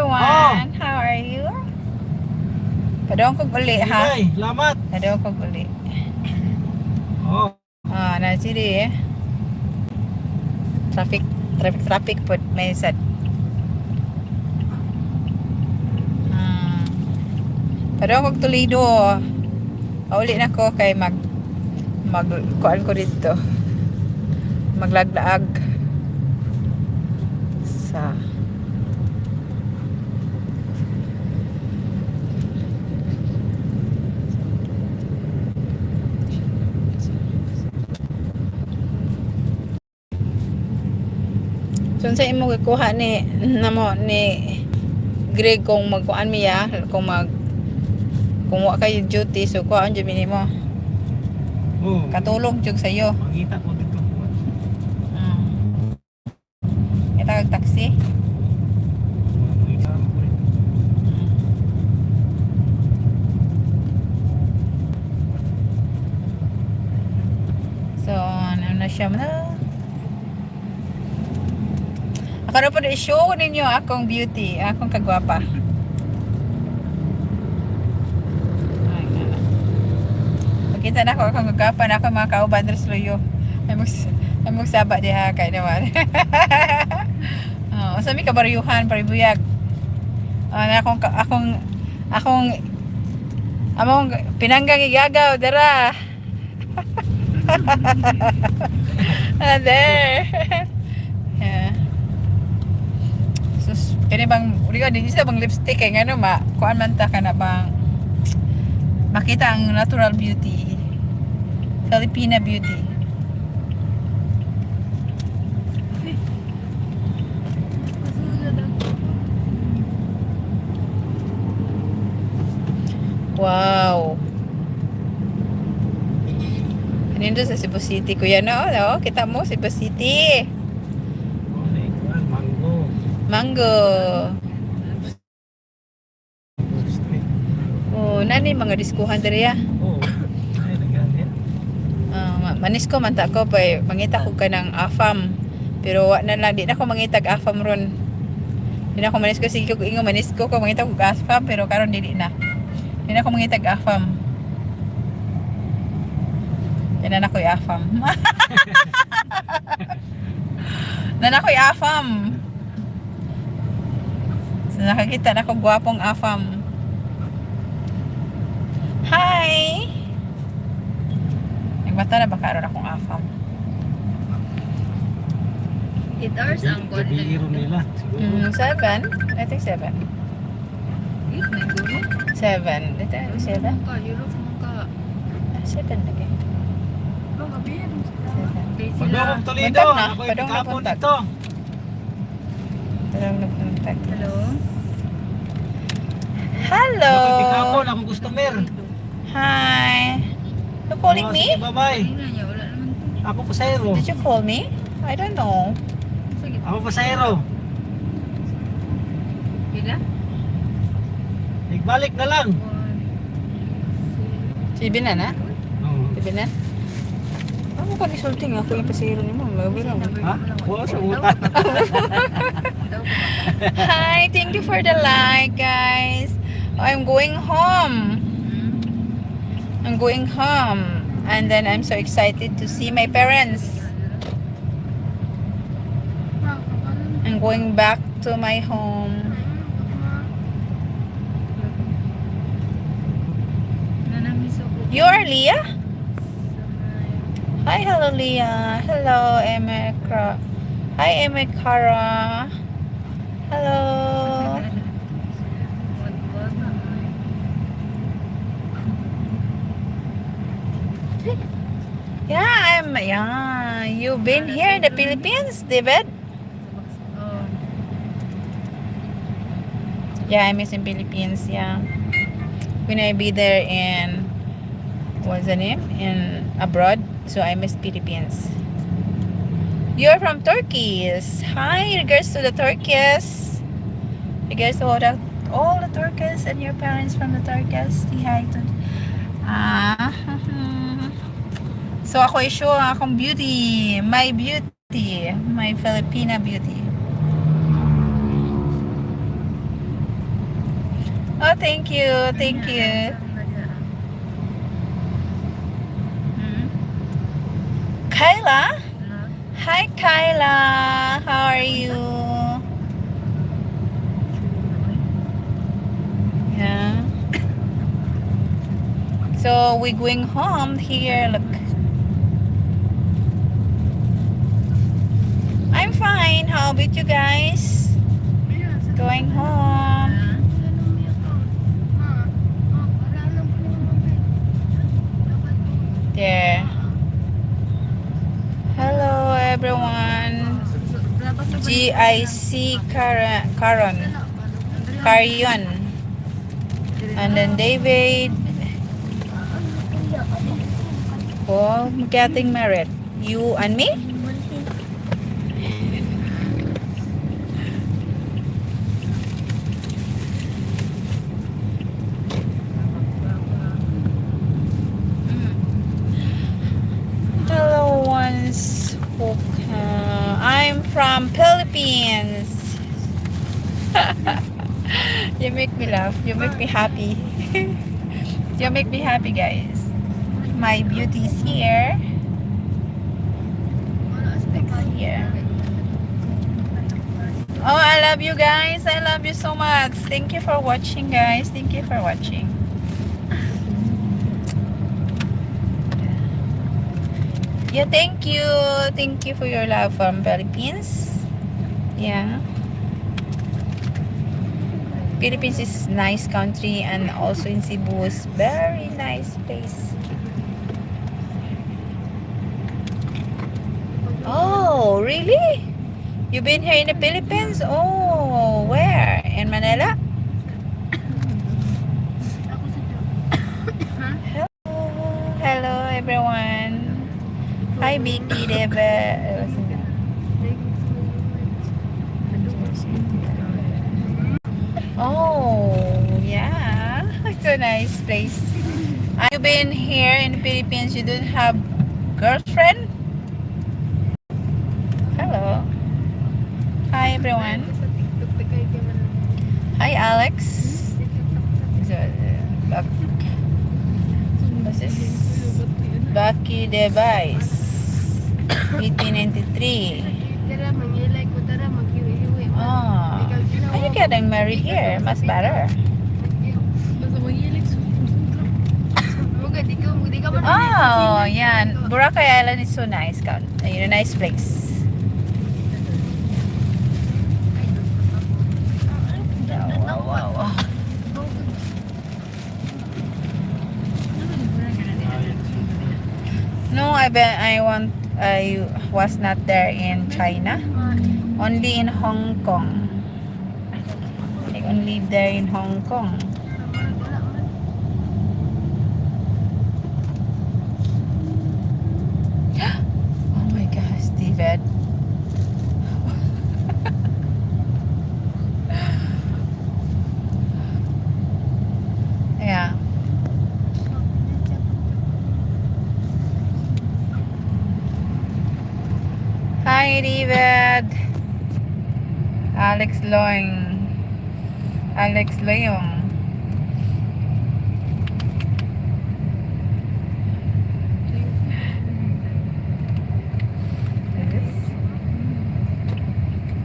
everyone. How are you? Padong kog uli ha. Ay, salamat. Padong kog uli. Oh, Ah, na sili eh. Traffic, traffic, traffic po. May sad. Padong kog Toledo. Pauli na ko kay mag mag kuan ko dito. Maglaglaag sa. So unsa imo gikuha ni namo ni Greg kung magkuan miya kung wa kay duty, so kuhaan jud nimo? Oh. Katulog jud sa iyo. Mangita ko dito. Kita kag taxi. Mangita ko dito. So ano na siya na. Ako na po i-show ninyo akong beauty, akong kagwapa. Ay, nga. Pagkita na ako akong kagwapa na ako mga kauban res luyo. Ay magsaba diha kay naman. Oh, sa mi kabaryuhan, paribuyag. Ah, na akong akong akong among pinanggang igagaw dara. Ah, there. Yeah. Sus, kani bang uri ka di sa bang lipstick kay ngano ma kuan man ta kana bang makita ang natural beauty. Filipina beauty. Wow. Nindot sa Cebu City, kuya, no? No? Kita mo, Cebu City. Oh, naikuan, mango. Mango. Street. Oh, nani mga diskuhan diri ah. Oh. Ay, naghan yan. Ah, manisko man ta ko pa mangita ko kanang afam. Pero wa na lang di na ko mangitag afam ron. Di na ko manisko, sige ko ingo manisko ko mangita ko afam pero karon dili na. Di na ko mangitag afam. Di na ko afam. Na na ko afam. So nakakita na ko gwapong afam. Hi! Nagbata na ba karon akong afam? 8 hours ang kuwan. Gabi nila. Siguro. 7? I think 7. 8 na gulo. 7. Dito, 7? Ka, Europe man ka. Ah, 7 lagi. Oh, gabi 7. Kay sila. Padong Toledo. Buntag na, Ako'y padong na pikapon buntag. dito. Tarong nagpuntag. Hello? Hello! Ako'y pikapon, akong customer. Hi! You calling Oh, me? sige, bye-bye. Kanina niya, wala naman to. Ako pasahero. Did you call me? I don't know. Sige. Ako pasahero. Pila? Nagbalik na lang. 1, 6, Sibi na na? Oh. Sibi na? Ano ka nisulti nga ako yung pasero ni mo? Magabira mo. Ha? Oo, sa utan. Hi! Thank you for the like, guys. I'm going home. I'm going home. And then I'm so excited to see my parents. I'm going back to my home. You are Leah? Hi, hello Leah. Hello, Emma. Hi, Emma Cara. Hello. Yeah, I'm. Yeah, you've been here in the Philippines, David? Yeah, I'm in Philippines. Yeah, when I be there in, what's the name, in abroad, so I miss Philippines. You're from Turkey. Hi, regards to the Turkish. Regards to all the Turkish and your parents from the Turkish. Say hi to. Ah. So ako i-show ang akong beauty, my beauty, my Filipina beauty. Oh, thank you. Thank you. Kyla? Hi, Kyla. How are you? Yeah. So we going home here. Look. I'm fine. How about you guys? Going home. There. Hello, everyone. GIC Karon. Carion. And then David. Oh, getting married. You and me? Hello, ones who can. I'm from Philippines. You make me laugh. You make me happy. You make me happy, guys. My beauty is here. Here. Oh, I love you guys. I love you so much. Thank you for watching, guys. Thank you for watching. Yeah, thank you. Thank you for your love from Philippines. Yeah. Philippines is nice country and also in Cebu is very nice place. Oh, really? You've been here in the Philippines? Oh, where? In Manila? Hello. Hello, everyone. Hi, Vicky, Debe. Oh, yeah. It's a nice place. You've been here in the Philippines. You don't have girlfriend? Hello. Hi, everyone. Hi, Alex. So, what's this? Bucky Device. 1893. Ah. Are you getting married here? Much better. Oh, yeah. Boracay Island is so nice. Nice place. Wow. No, I bet I want. I was not there in China. Only in Hong Kong. I only there in Hong Kong. Oh my gosh, David. Yeah. Hi, David. Alex Loing. Alex Leong. Is this?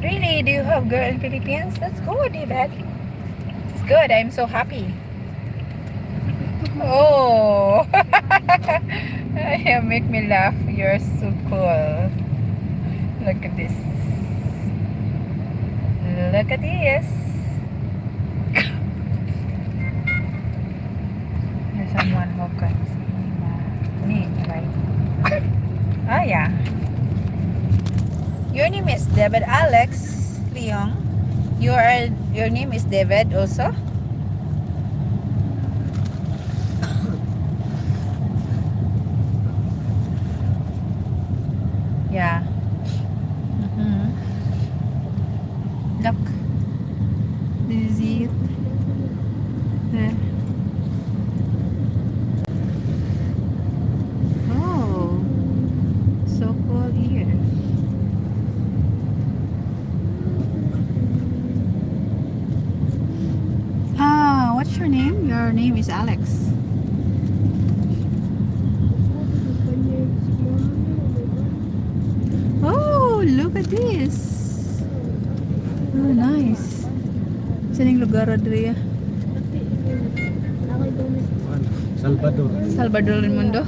Really? Do you have girl in Philippines? That's good, David. It's good. I'm so happy. Oh, you make me laugh. You're so cool. Look at this. Look at this. There's someone who can see my name, right? Ah, yeah. Your name is David Alex Leong. Your name is David also? Yeah. Look. This is it. There. Oh, so cool here. Ah, watch Her name is Alex. Oh, look at this. Oh, nice. Saan yung lugar, Rodria? Salvador. Salvador del Mundo.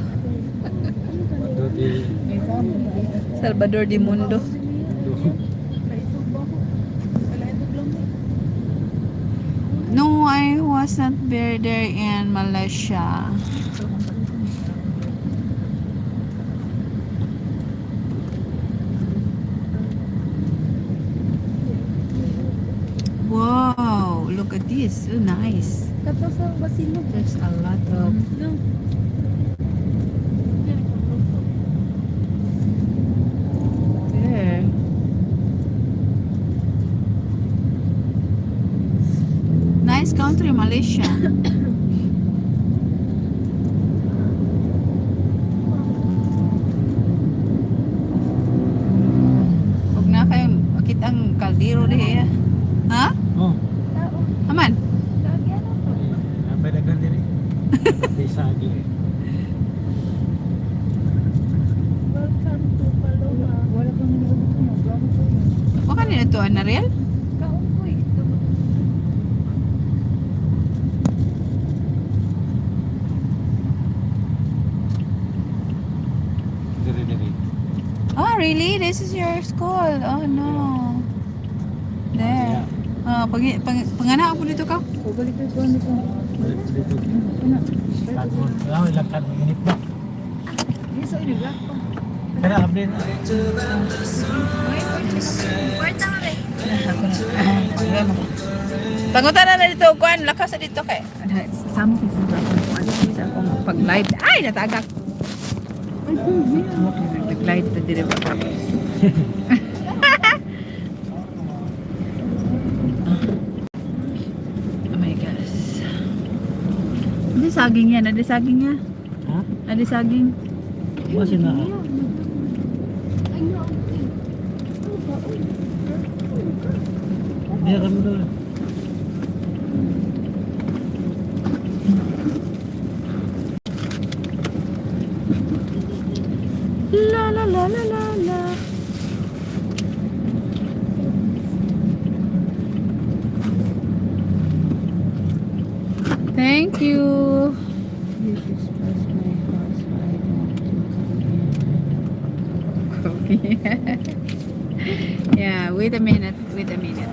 Salvador de Salvador del Mundo. No, I was not there there in Malaysia. Wow, look at this. Oh, nice. Kato sa Basilog. There's a lot of No. There. Nice country, Malaysia. Huwag na kayo makita ang kaldero diha. Ha? Oh. Tao. Aman? Lagi ano to? Napay daghan diri. Di sa agi. Welcome to Paloma. Wala kang nilagay ko, plano ko yun. Wa ka nila to, Anariel? Kaon ko eh. Diri diri. Oh, really? This is your school? Oh, no. There. Ah, pag, pag, panganak ako dito ka. O, balik kayo kuhan dito. Dito. Ano? Kadmon. Ah, ilang kadmon init ba? Hindi sa inyo, black pa. Kaya abli na. Puerta nga rin. Pangutan na na dito, kuan, lakas na dito kay. Samo ko sa akong kuan sa akong pag-live. Ay, natagak. Nag-live ta dire ba? Oh my gosh. Adi saging yan, adi saging ya. Ha? Adi saging. Wasi na. Ay, no. Meron doon. La la la la la la. Thank you. This is past my house. I want to come in. Coffee. Yeah, wait a minute. Wait a minute.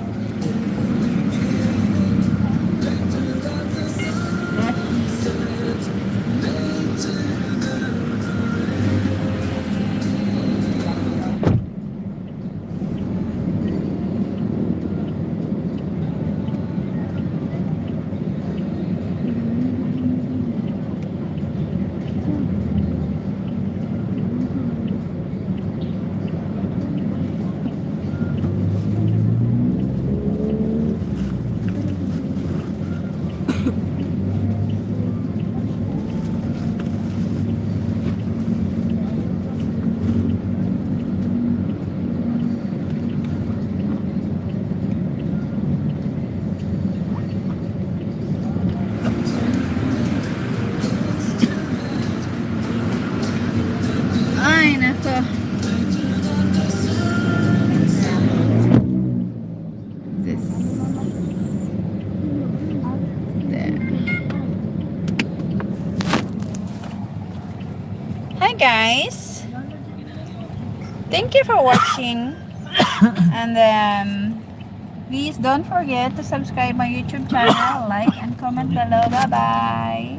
Ay, nako. This. There. Hi guys. Thank you for watching. And then please don't forget to subscribe my YouTube channel, like and comment below. Bye bye.